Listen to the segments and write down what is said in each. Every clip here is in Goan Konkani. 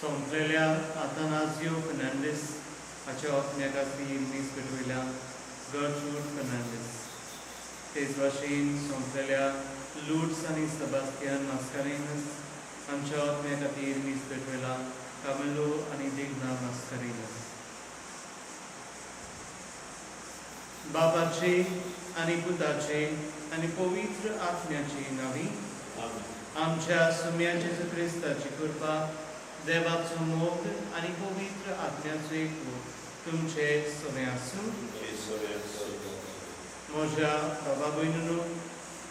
सोंपलेल्या आतानाजियो फेर्नांडीस हाच्या आत्म्या खातीर मीस पेटवयल्या गर्ट्रूड फेर्नांडीस. तेच भाशेन सोंपलेल्या लुड्स आनी सेबास्तियान मास्कारेन्हस हांच्या आत्म्या खातीर मीस पेटवयला कामेलो आनी दिग्ना मास्कारेन्हस. बापाचे आनी पुताचे आनी पवित्र आत्म्याचे नांवी. आमच्या सुम्या जेजू क्रिस्ताची कृपा, देवाचो मोग आनी पवित्र आत्म्याचो एकवट तुमचे सगळें आसूं. म्हज्या बाबा भयणीनो,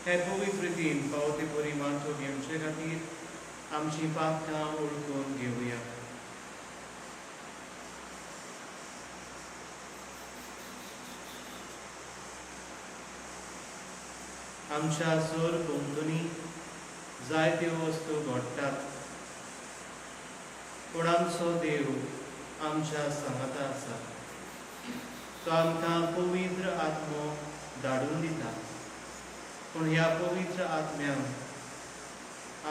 हे पवित्र रितीन पावते परी वांटो घेवचे खातीर आमची पातकां वळखून घेवया. आमच्या सोर भोंवतणी जायत्यो वस्तू घडटात, पूण आमचो देव आमच्या सांगाता आसा. तो आमकां पवित्र आत्मो धाडून दिता, पूण ह्या पवित्र आत्म्यांक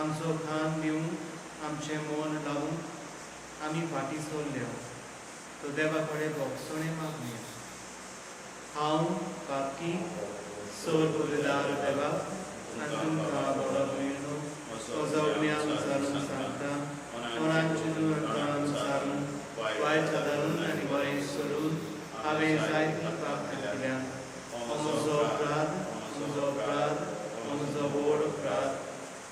आमचो खान दिवंक, आमचें मन लावूंक आमी फाटीं सरल्या. तो देवा कडेन भोगसणें मागया. हांव पापी सोर पुरदार देवा आनी तुमकां बाबा भयणो म्हजो ज्ञान सारून सांगता, मनान चिंतून अंतरान सारून, वायट आदारून आनी बरें सोडून हांवें जायतीं पापकां केल्यात. हो म्हजो अपराध, म्हजो अपराध, हो म्हजो व्हड अपराध.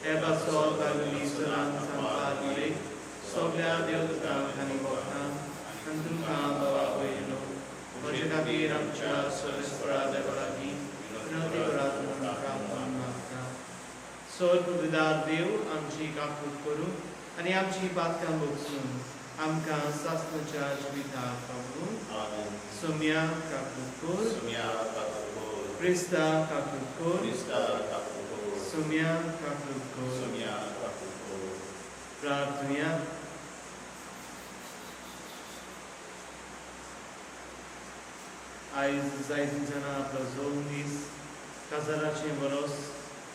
हे पासत बायबली सरान सांगपाक मरे सगळ्या देवदूतांक आनी भक्तांक आनी तुमकां बाबा भयणो म्हजे खातीर आमच्या सर्वेस्परा देवा लागीं विनंती करात म्हणून प्रार्थना मागता. सर्व देव आमची काकूत करूं आनी आमची पातकां भोगसून आमकां सासणाच्या जिविताक पावूं. आमेन. सोम्या काकूत कर. सुम्या काकूत कर. क्रिस्ता काकूत कर. क्रिस्ता काकूत कर. सोम्या काकूत कर. सुम्या काकूत कर. प्रार्थुया. आयज जायतीं जाणां आपलो जोम दीस, काजाराचें वरोस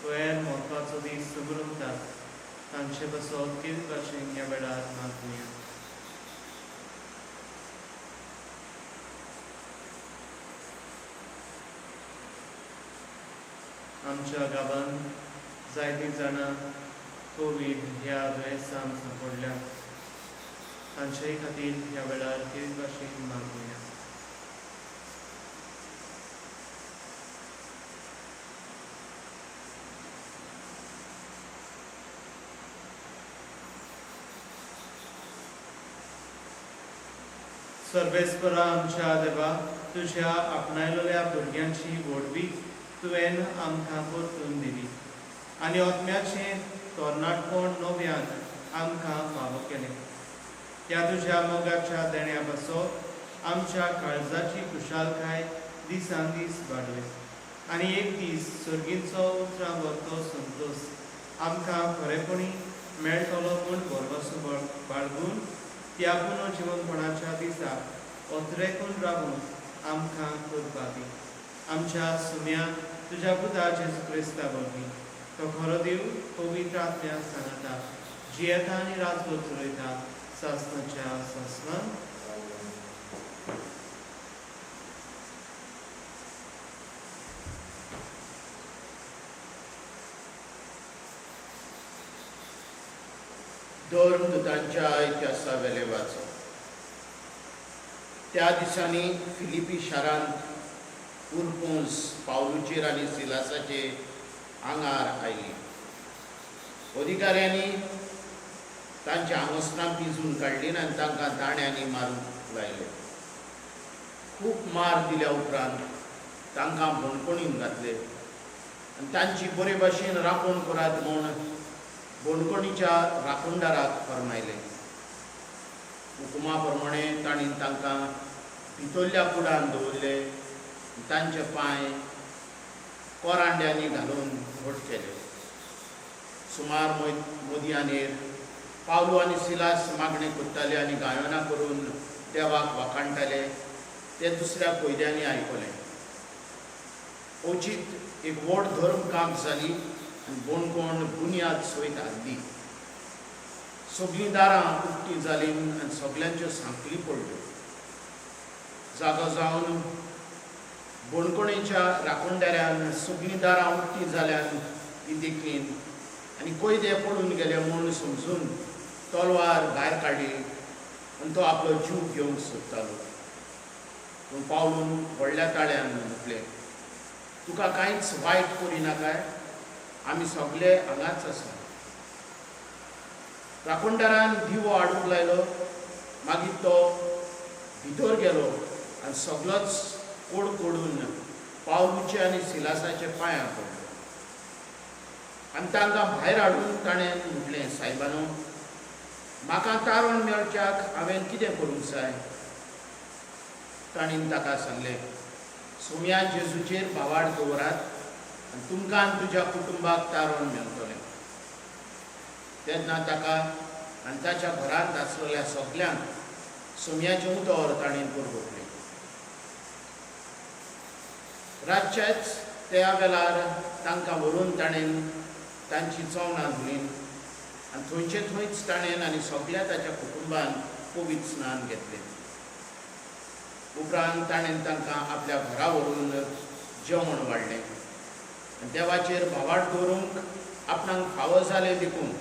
हेर म्हत्वाचो दीस समरमतात. तांचे पासत कितें भाशेन ह्या वेळार मागुया. आमच्या गांवांत जायतीं जाणां कोवीड ह्या दुयेंसान सांपडल्यात. तांचेय खातीर ह्या वेळार कितें भाशेन मागुया. सर्वेस्परा आमच्या देवा, तुज्या आपणायलेल्या भुरग्यांची व्हडवीक तुवें आमकां परतून दिली आनी आत्म्याचें तरणाटपण नव्यान आमकां फावो केलें. ह्या तुज्या मोगाच्या देण्या पासत आमच्या काळजाची खुशालकाय दिसान दीस वाडय आनी एक दीस सर्गींचो उतरां व्हरतो संतोश आमकां खरेपणी मेळटलो म्हूण भरवसो बाळगून त्या पुनर्जिवनपणाच्या दिसा अत्रेकून रावून आमकां करपा दी. आमच्या सुम्या तुज्या पुता जेजू क्रिस्ता वरवीं. तो खरो देव पवित्र आत्म्या सांगता जियेता आनी राजवट चलयता सासणाच्या सासणान. धर्मदूतांच्या इतिहासावेलें वाचप. त्या दिसांनी फिलिपी शारांत उरपूंस पावलूचेर आनी सिलासाचेर आंगार आयली. अधिकाऱ्यांनी तांची आंगोस्त्रां पिंजून काडलीं आनी तांकां दांड्यांनी मारूंक लायले. खूब मार दिल्या उपरांत तांकां बणकणीन घातले आनी तांची बरे भाशेन राखण करात म्हूण बणकणीच्या राखणदाराक फर्मायलें. हुकुमा प्रमाणे तांणी तांकां भितरल्या कुडान दवरले. तांचे पांय कोरांड्यांनी घालून घट केले. सुमार मोदयानेर पावलू आनी सिलास मागणें करताले आनी गायनां करून देवाक वाखाणटाले ते दुसऱ्या कैद्यांनी आयकलें. अवचीत एक व्हड धर्म कांप जाली आनी बणकोण बुन्याद सयत हाडली. सगळीं दारां उक्तीं जालीं आनी सगल्यांच्यो सांखळी पडल्यो. जागो जावन बणकोणेच्या राखणदारान सगळीं दारां उक्तीं जाल्यान ती देखलीं आनी कोयदे पडून गेले म्हूण समजून तलवार भायर काडली आनी तो आपलो जीव घेवंक सोदतालो. पूण पावलून व्हडल्या ताळ्यान म्हटलें, तुका कांयच वायट करिनाकाय, आमी सगळे हांगाच आसा. राखणदारान दिवो हाडूंक लायलो. मागीर तो भितर गेलो आनी सगळोच कोड कोडून पावलूचे आनी सिलासाचे पांयां पडलो आनी तांकां भायर हाडून ताणें म्हटलें, सायबानो, म्हाका तारण मेळच्याक हांवें कितें करूंक जाय? ताणें ताका सांगलें, सोम्या जेजूचेर भावार्थ दवरात आनी तुमकां आनी तुज्या कुटुंबाक तारण मेळटलें. तेन्ना ताका आनी ताच्या घरांत आसलेल्या सगल्यांक सोम्याचें उतर ताणें परगटलें. रातच्याच त्या वेळार तांकां व्हरून ताणें तांची चवणां धुलीं आनी थंयचे थंयच ताणें आनी सगल्या ताच्या कुटुंबान पवित्र स्नान घेतलें. उपरांत ताणें तांकां आपल्या घरा व्हरून जेवण वाडलें आनी देवाचेर भावार्थ दवरूंक आपणाक फावो जालें देखून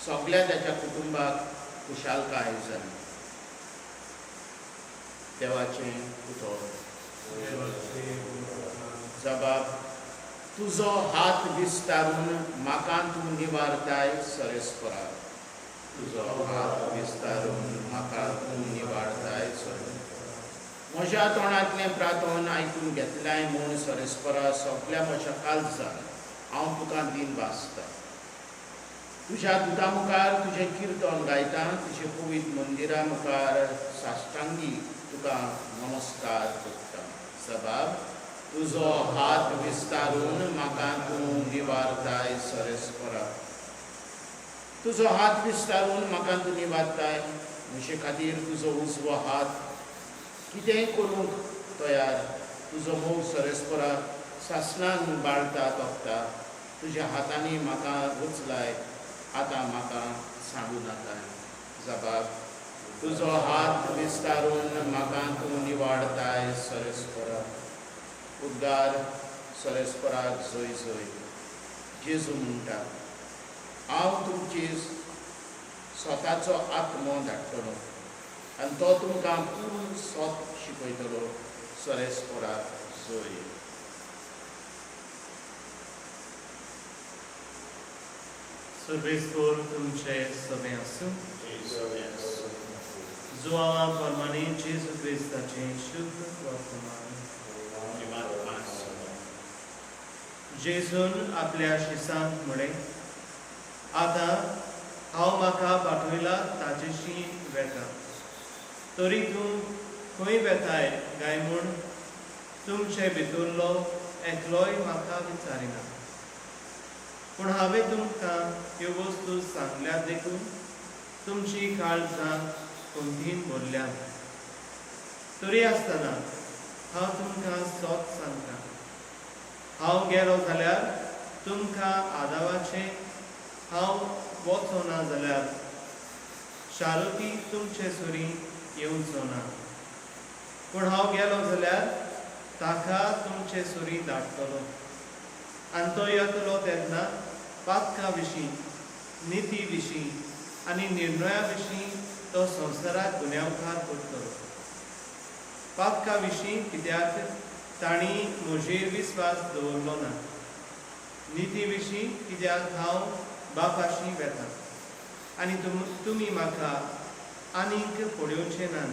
सगल्या ताच्या कुटुंबाक खुशालकाय जाली. देवाचें उतर. जबाब, तुजो हात विस्तारून म्हाका तूं निवारताय सरेस्परा. तुजो हात विस्तारून म्हाका तूं निवारताय सरे. म्हज्या तोंडांतलें प्रार्थन आयकून घेतल्याय म्हूण सरेस्परा सगल्या म्हज्या काळजान हांव तुका दीन भासता. तुज्या दुता मुखार तुजें किर्तन गायता, तुजे पवित्र मंदिरा मुखार साश्टांगी तुका नमस्कार करता. सबाब, तुजो हात विस्तारून म्हाका तूं निवारताय सरेस्परा. तुजो हात विस्तारून म्हाका तूं निवारताय. म्हजे खातीर तुजो उजवो हात कितेंय करूंक तयार. तुजो मोग सरेस्परा सासणान बाळता तोपता. तुज्या हातांनी म्हाका उचलाय, आतां म्हाका सांगू नाका. जबाब, तुजो हात विस्तारून म्हाका तूं निवाडताय सरेस्परा. उद्गार सरेस्पराक जय जय. जेजू म्हणटा, हांव तुमची स्वताचो आत्मो धाडटलो आनी तो तुमकां पूर्ण सोत शिकयतलो. सरेस्पराक जय. सर्वेस्पोर तुमचे सगळे आसूं. जुवांवा प्रमाणे जेजू क्रिस्ताचें शुद्ध वर्तमान. जेजून आपल्या शिसांक म्हळें, आतां हांव म्हाका पाठयला ताजेशी वेता, तरी तूं खंय वेताय काय म्हूण तुमचे भितरलो एकलोय म्हाका विचारिना. पूण हांवें तुमकां ह्यो वस्तू सांगल्या देखून तुमची काळजां कोंतीन भरल्यात. तरी आसतना हांव तुमकां सोत सांगता, हांव गेलो जाल्यार तुमकां आदावाचें, हांव वचो ना जाल्यार शारुती तुमचे सुरी येवचो ना. पूण हांव गेलो जाल्यार ताका तुमचे सुरी धाडटलो आनी तो येतलो तेन्ना पातका विशीं, निती विशीं आनी निर्णया विशीं तो संवसाराक गुन्यांवकार करतलो. पातका विशीं कित्याक तांणी म्हजेर विस्वास दवरलो ना, निती विशीं कित्याक हांव बापाशी वेता आनी तुमी म्हाका आनीक पळोवचें ना.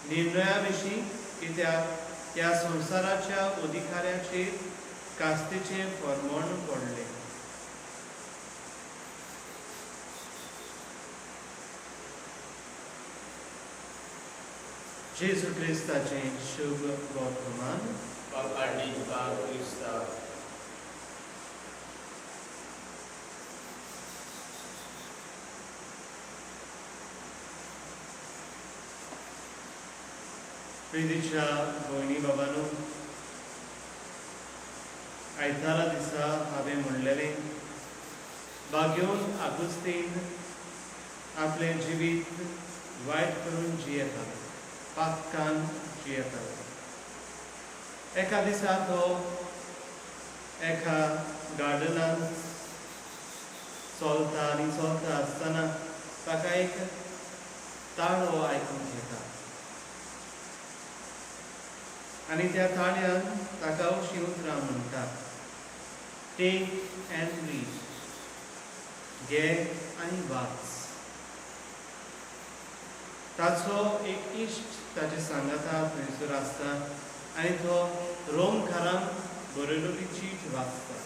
निर्णया विशीं कित्याक ह्या संवसाराच्या अधिकाऱ्याचेर कास्तीचें फर्मण पडलें. जेजू क्रिस्ताचें शुभ वर्तमान. प्रितीच्या भयणी बाबानू, आयतारा दिसा हांवें म्हणलेलें, बागेवन आगुस्तीन आपलें जिवीत वायट करून जियेतालो, पातकान जियेतालो। एका दिसा तो एका गार्डनांत चलता आनी चलता आसतना ताका एक ताळो आयकूंक येता आनी त्या ताळ्यान ताका अशीं उतरां म्हणटा, टेक एंड रीड, घे आनी वाच। ताचो एक इश्ट ताचे सांगाता थंयसर आसता आनी तो रोमकारांक बरयलेली चीट वाचता।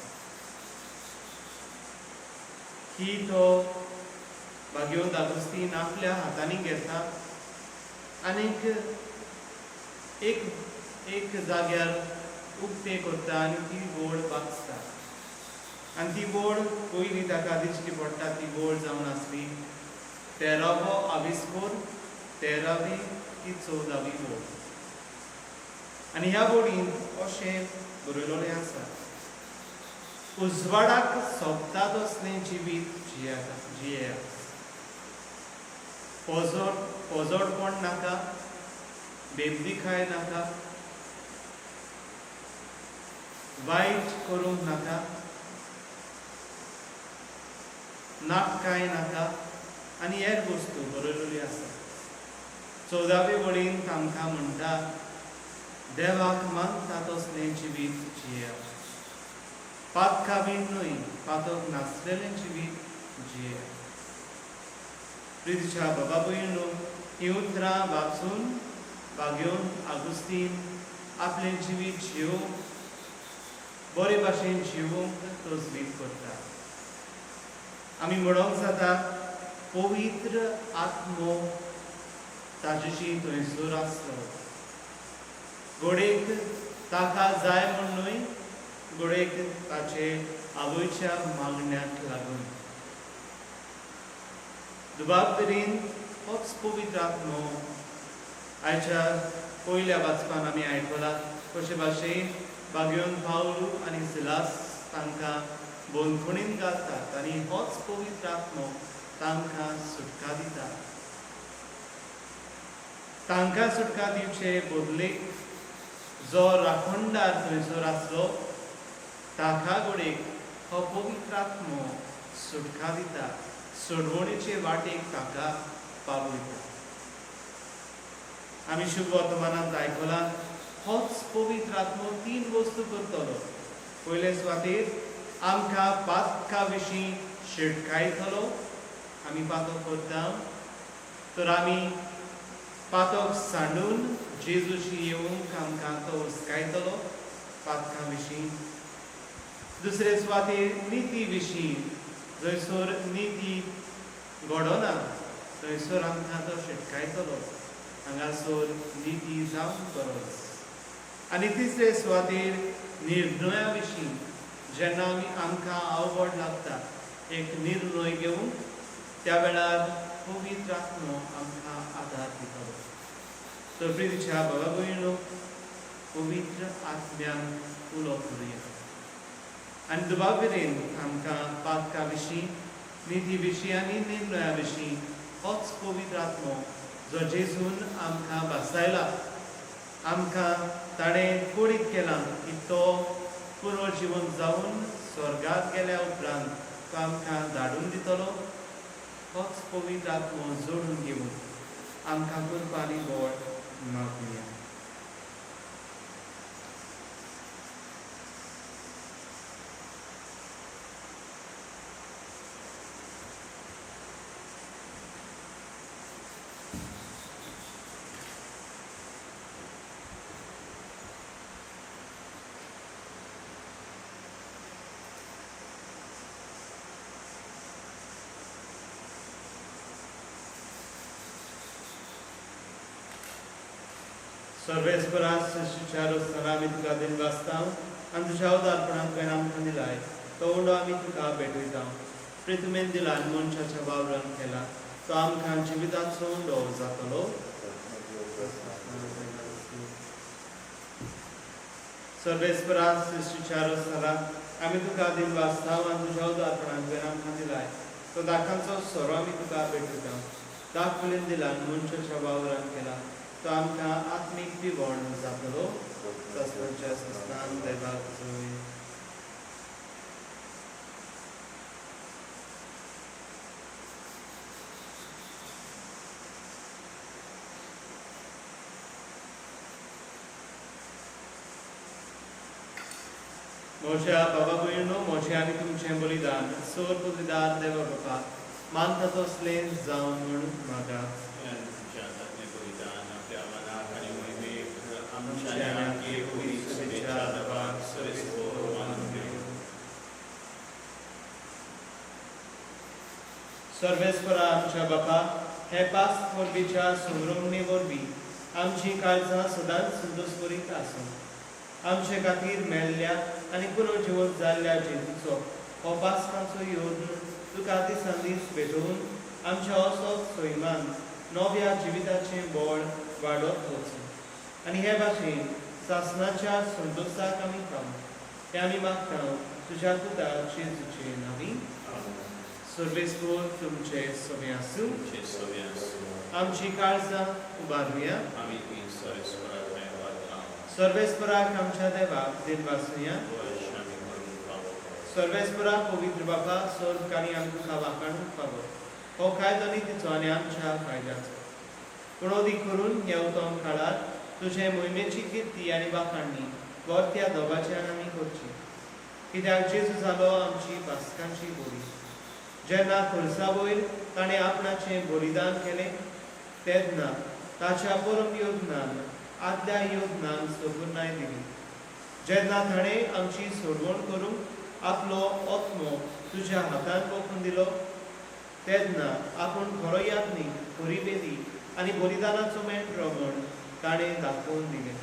ही तो भाग्यवंत आगुस्तीन आपल्या हातांनी घेता आनीक एक एक जाग्यार उक्तें करता आनी ती वळ वाचता आनी ती वळ पयलीं ताका दिश्टी पडटा ती वळ जावन आसली 13वो आविस्कोर, 13वी ती 14वी वळ। आनी ह्या वळींत अशें बरयलेलें आसा, उजवाडाक सोबता तसलें जिवीत जियेया, पोजोडपण नाका, बेबदीखाय नाका, वायट करूंक नाका, नाटकाय नाका आनी हेर वस्तू बरयलेली आसा। 14वे वळींत आमकां म्हणटा, देवाक मानता तसलें जिवीत जियेया, पातका बीन न्हय, पातक नासलेलें जिवीत जियेया। प्रितीच्या बाबा भयणो, हीं उतरां वाचून भाग्यवंत आगुस्तीन आपलें जिवीत जियोवंक, बरे भाशेन जिवोवंक तजवीज करता। आमी म्हणोंक जाता पवित्र आत्मो ताजेशी थंयसर आसलो, घोडेक ताका जाय म्हूण न्हय, घोडेक ताचे आवयच्या मागण्याक लागून। दुबाव तरेन होच पवित्र आत्मो आयच्या पयल्या वाचपान आमी आयकला कशे भाशेन भाग्यवंत पावलू आनी सिलास तांकां बंदखणीन घालतात आनी होच पवित्र आत्मो तांकां सुटका दिता। तांकां सुटका दिवचे बदलेक जो राखणदार थंयसर आसलो ताका घोडेक हो पवित्र आत्मो सुटका दिता, सोडवणेचे वाटेक ताका पावयता। आमी शुभ वर्तमानांत आयकलां होच पवित्र आत्मो 3 वस्तू करतलो। पयले सुवातेर आमकां पातका विशीं शिटकायतलो, आमी पातक करता तर आमी पातक सांडून जेजूशी येवंक आमकां तो हुस्कायतलो पातका विशीं। दुसरे सुवातेर निती विशीं, जंयसर निती घडना थंयसर आमकां तो शिटकायतलो, हांगासर निती जावंक गरज। आनी तिसरे सुवातेर निर्णया विशीं, जेन्ना आमी आमकां आवड लागता एक निर्णय घेवंक त्या वेळार पवित्र आत्मो आमकां आदार दितलो। तर प्रितीच्या बाबा भयणो, पवित्र आत्म्यान उलो करुया आनी दुबाव मेरेन आमकां पातका विशीं, निती विशीं आनी निर्णया विशीं होच पवित्र आत्मो जो जेजून आमकां भासायला, आमकां ताणें कोडीत केलां की तो पुनर्जिवन जावन स्वर्गांत गेल्या उपरांत तो आमकां धाडून दितलो, होच पवित्र आत्मो जोडून घेवन आमकां कृपा आनी बळ मागुया। सर्वेस्परा सृश्टीच्या रोस्ताना आमी तुका दिनवासता आनी तुज्या उदारपणान तुवें आमकां दिलाय तो उंडो आमी तुका भेटयता। प्रितुमेन दिला आनी मनशाच्या वावरान केला तो आमकां जिविताचो उंडो जातलो। सर्वेस्परा सृश्टीच्या रोस्ताना आमी तुका दिनवासता आनी तुज्या उदारपणान तुवें आमकां दिलाय तो दाखांचो सोरो आमी तुका भेटयता. दाख फुलीन दिला मनशाच्या वावरान केला तो आमकां आत्मीक पिवण जातलो. सस्नाच्या सस्नान देवाक जोय. म्हज्या बाबा भयणो, म्हजें आनी तुमचें बलिदान सोर बलिदान देवा बापा मानता तसलें जावं म्हूण मागा. सर्वेस्परा आमच्या बापा, हे पास परबीच्या संभ्रमणे वरवीं आमची काळजां सदांच संतोषभरीत आसूं. आमचे खातीर मेल्ल्या आनी पुनर्जिवंत जाल्ल्या जेजूचो हो पास्काचो योद्न तुका दिसान दीस भेटोवन आमच्या असोच सैमान नव्या जिविताचें बळ वाडत वचूं आनी हे भाशेन सासणाच्या संतोशाक आमी पावूं. हें आमी मागता तुज्या पुता जेजूचे नांवी. सर्वेस्पर तुमचे सगळें आसूं. आमची काळजां उबारुया. सर्वेस्पराक आमच्या देवाक दिनवासुया. सर्वेस्परा पवित्र बापा, सर्व काणी आमकां वाखाणूंक फावो हो कायदो आनी तिचो आनी आमच्या फायद्याचो. पूण अदीक करून ह्या उत्तम काळार तुजे मोहिमेची किर्ती आनी वाखाणणी गोरत्या दोबाच्यान आमी करची. कित्याक जेजू जालो आमची पास्कांची बोली. जेन्ना खुर्सा वयर ताणें आपणाचें बलिदान केलें तेन्ना ताच्या परम योगदान आदल्या योगदान सोबूनाय दिली. जेन्ना ताणें आमची सोडवण करूंक आपलो आत्मो तुज्या हातान वखून दिलो तेन्ना आपूण खरो याज्ञीक, खरी वेदी आनी बलिदानाचो मेंढरो म्हूण ताणें दाखोवन दिलें.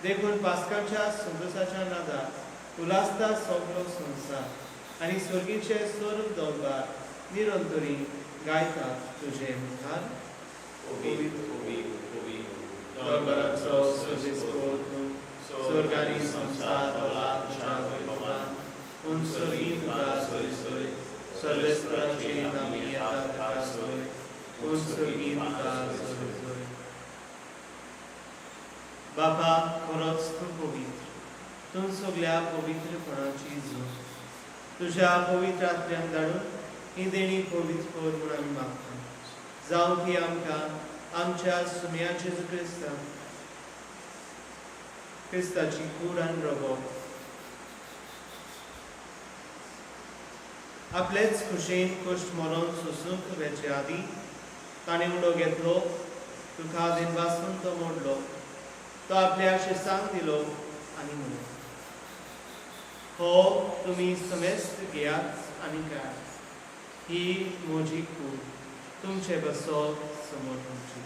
देखून पास्काच्या संतोशाच्या नादाक उलासता सगलो संवसार आनी स्वर्गीचे सर्व दरबार निरंतरी गायतात तुजे मुखार. दरबाराचो सर्वेस्पर तूं, स्वर्ग आनी संवसार भरला तुज्या वैभवान. पूण स्वर्गी तुका सोय सोय, सर्वेस्पराचे नामी येता तुका सोय, पूण स्वर्गी तुका सोय सोय. बाबा, खरोच तूं पवित्र, तूं सगल्या पवित्रपणाची जोड. तुज्या पवित्र आत्म्याक धाडून ही देणी पवित्र कर म्हूण आमी मागता. जावं ती आमकां आमच्या सुम्या जेजू क्रिस्ता क्रिस्ताची कूड आनी रगो आपलेच खुशेन कश्ट मरोन सोसूंक वेचे आदीं ताणें उडो घेतलो, तुका दिनवासून तो मोडलो, तो आपल्या शिसांक दिलो आनी म्हणलें, हो तुमी समेस्त घेयात आनी खायात, ही म्हजी कूड तुमचे बसो समोर तुमची.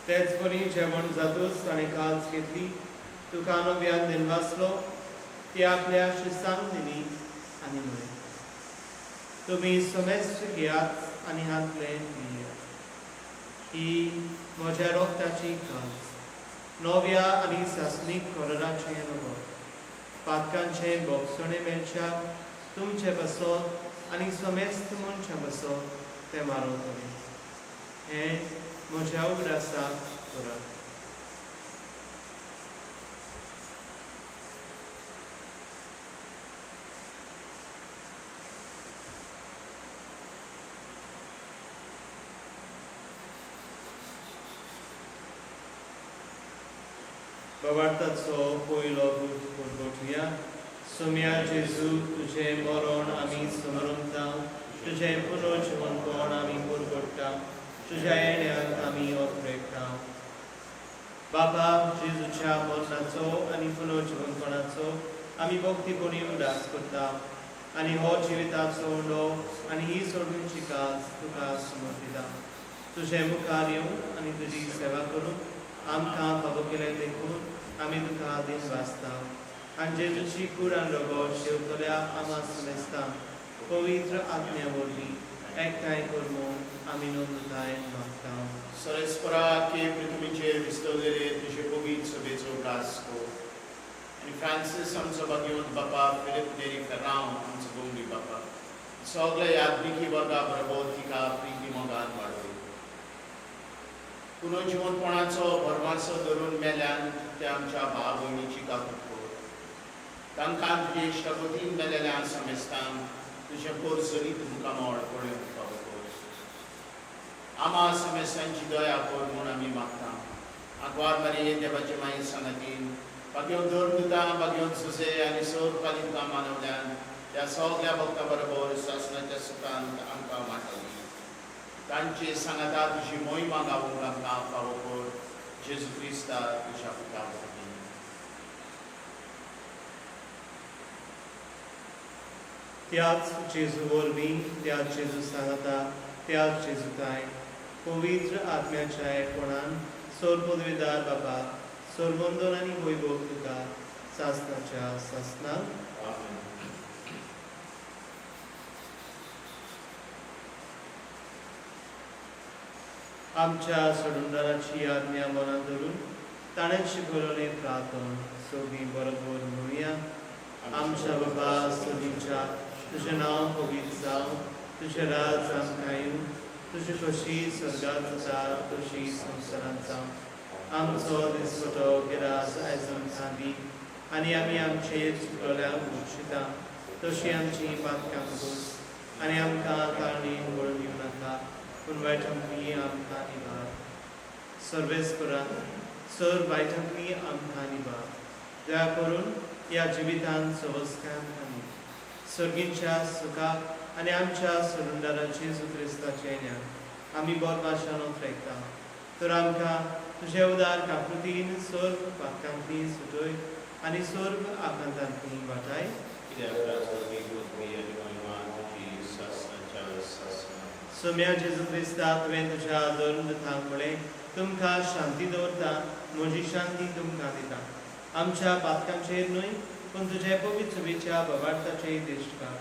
तेच परी जेवण जातूच ताणें काल्स घेतली, तुका नव्यान दिनवासलो, ती आपल्या शिसांक दिली आनी म्हणलें, तुमी समेस्त घेयात आनी हातले पियात, ही म्हज्या रोगताची काल्स, नव्या आनी सासणीक कराराचें रगत, पातकांचें बोगसणें मेळच्याक तुमचे बसत आनी समेस्त मनशां बसत तें मारवतलें. हें म्हज्या उगडासाक करात. बाबार्थाचो पयलो दूत परगटुया. सोम्या जेजू, तुजें मरण आमी समरमता, तुजें पुनर्जिवनपण आमी परगट्टा, तुज्या येण्याक आमी ओत्रेकता. बाबा, जेजूच्या मरणाचो आनी पुनर्जिवनपणाचो आमी भक्तीपणी उदास करता आनी हो जिविताचो उंडो आनी ही सोडूची काज तुका समर्पिता. तुजे मुखार येवंक आनी तुजी सेवा करूंक आमकां फावो केलें देखून आमी तुका दिनवासता. आनी जेजूची कूड आनी रगत शेवतल्या आमा समेस्तांक पवित्र आत्म्या वरवीं एकठांय कर म्हूण आमी नम्रतायेन मागता. सरेस्परा के पृथ्वीचेर विस्तवलेले तुजे पवित्र सभेचो उगडास कर आनी फ्रांसीस आमचो भाग्यवंत बापा, फिलीप नेरी फेर्रांव आमचो गोंगडी बापा, सगल्या याज्ञिकी वर्गा बरोबर तिका प्रिती मोगान वाडय. पुनर्जिवंतपणाचो भरमासो धरून मेल्यान त्या आमच्या भाव भयणीची काकूट कर. तांकां तुजे इश्टागतीन मेलेल्या समेस्तांक तुजें पोरसरीत मुखामळ पळोवंक फावो कर. आमा समेस्तांची दया कर म्हूण आमी मागता. आंकवार मारये देवाचे माई सांगातीन, भाग्यवंत धर्मदुतां, भाग्यवंत सुसे आनी सर पालिका मानवल्यान त्या सगल्या भक्तां बरोबर सासणाच्या सुखांत आमकां वांटली. तांचे सांगाता तुजी मोहिमा गावूंक आमकां फावो कर, जेजू क्रिस्ता तुज्या पुता वरवीं. त्याच जेजू वरवीं, त्याच जेजू सांगाता, त्याच जेजू काय पवित्र आत्म्याच्या एकपणान सोर पदवीदार बाबा, सोरबंदन आनी वैभव तुका सासणाच्या सासणाक. आमेन. आमच्या सोडूनदाराची आज्ञा मनात धरून ताणें शिकवलें प्रार्थन सगळीं बरोबर म्हणुया. आमच्या बाबा सदींच्या, तुजें नांव पवित्र जावं, तुजें राज आमकां येवं, तुजी खोशी स्वर्गात जाता तशी संवसारांत जावं. आमचो दिसपटो गिरास आयज आमकां दी आनी आमी आमचे चुकलेल्यांक बक्षिता तशी आमची पातकां खोस आनी आमकां ताळणी वळून दिवं नाका, पूण वायटांतली आमकां निवार. सर्वेस्परा, सर वायटांतली आमकां निवार. दया करून ह्या जिवितांत सवस्काय आमकां दी, सर्गींच्या सुखाक आनी आमच्या सोडूनदारा जेजू क्रिस्ताच्या येण्याक आमी बोरभाशान उतरायता. तर आमकां तुजे उदार काकृतीन सर्व पातकांतली सुटय आनी सर्व आकांतांतली वाटाय. कित्याक राजवटी, पृथ्वी आनी महिमा तुजी सासणाच्या सासणाक. सोम्या जेजू क्रिस्ता, तुवें तुज्या धर्मदूतांक म्हळें, तुमकां शांती दवरता, म्हजी शांती तुमकां दिता. आमच्या पातकांचेर न्हय, पूण तुजे पवित्र सभेच्या बवार्थाचेर दिश्ट घाल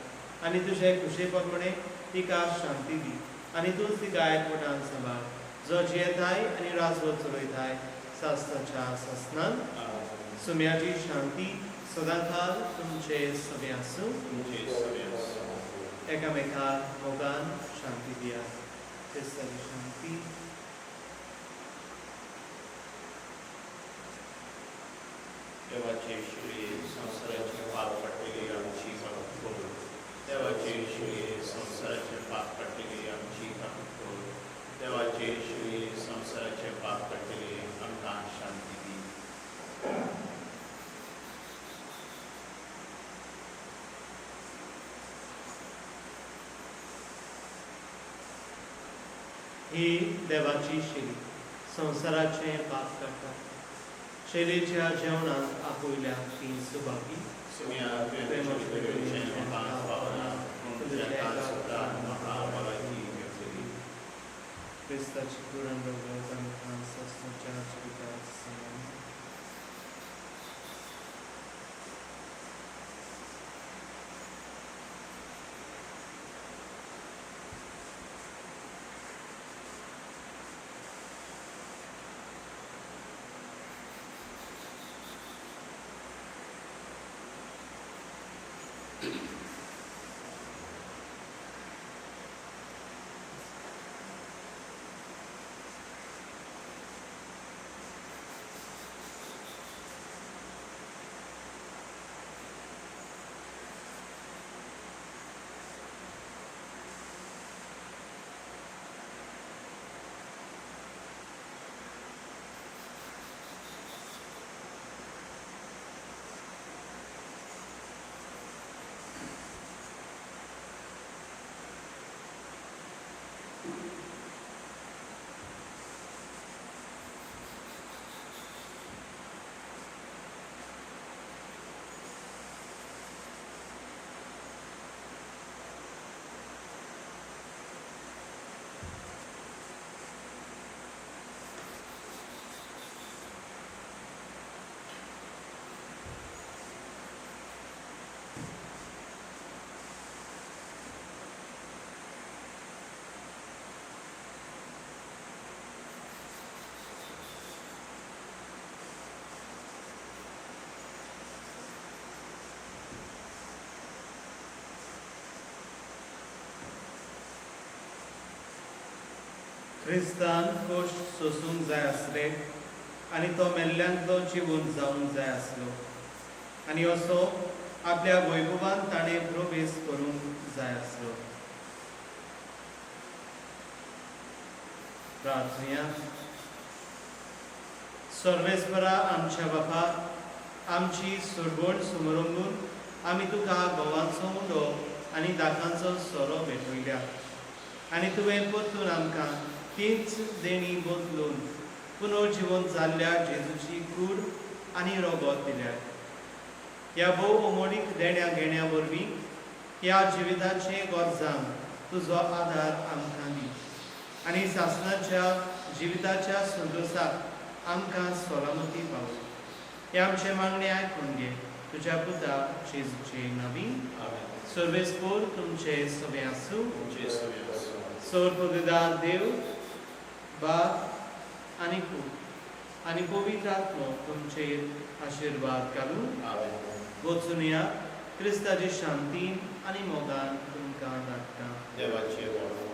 आनी तुजे खुशे प्रमाणे तिका शांती दी आनी तूंच तिका एकवटान सांबाळ, जो जियेताय आनी राजवत चलयताय सासणाच्या सासणान. आमेन. सोम्याची शांती सदांकाल तुमचे सगळे आसूं. तुमचे सगळे आसूं. एकामेकाक मोगान शांती दियात. क्रिस्ताची शांती. देवाचे शिळे संवसाराचे पाप काडटली आमची काकूट कर. देवाचे शिळे संवसाराचे पाप काडटली आमची काकूट कर. देवाचे शिळे संवसाराचे पाप काडटली आमकां शांती दी. ही देवाची शेली संवसाराचें पाप काडटा. शेलीच्या जेवणाक आपयल्या ती सुभागी. सुम्या, तुवें म्हजे कडेन म्हाका पावना, पूण तुज्या एका शब्दान म्हाका भलायकी मेळटली. क्रिस्ताची कुरण रगत आमकां सासणाच्या जिविताक सांबाळ. क्रिस्तान कश्ट सोसूंक जाय आसले आनी तो मेल्ल्यांतलो जिवन जावंक जाय आसलो आनी असो आपल्या वैभवान ताणें प्रवेश करूंक जाय आसलो. प्रार्थुया. सर्वेस्परा आमच्या बापा, आमची सुरवण सुमरंगून आमी तुका गोवांचो उंडो आनी दाकांचो सोरो भेटयल्या आनी तुवें परतून आमकां तीच देणी बदलून पुनर्जिवन जाल्ल्या जेजूची कूड आनी रोगोत दिल्या. ह्या भोव अमोलीक देण्या घेण्या वरवीं ह्या जिविताचे गरजांक तुजो आदार आमकां दी आनी सासणाच्या जिविताच्या संतोशाक आमकां सलामती पावो. हे आमचे मागणे आयकून घे तुज्या पुता जेजूचे नवीन. सर्वेस्पोर तुमचे सगळे आसूं. सर्वपगदार देव बाप आनी पूत आनी पवित्र आत्मो तुमचेर आशिर्वाद घालूं. वचून या, क्रिस्ताची शांतीन आनी मोगान तुमकां धाडटा. देवाचे.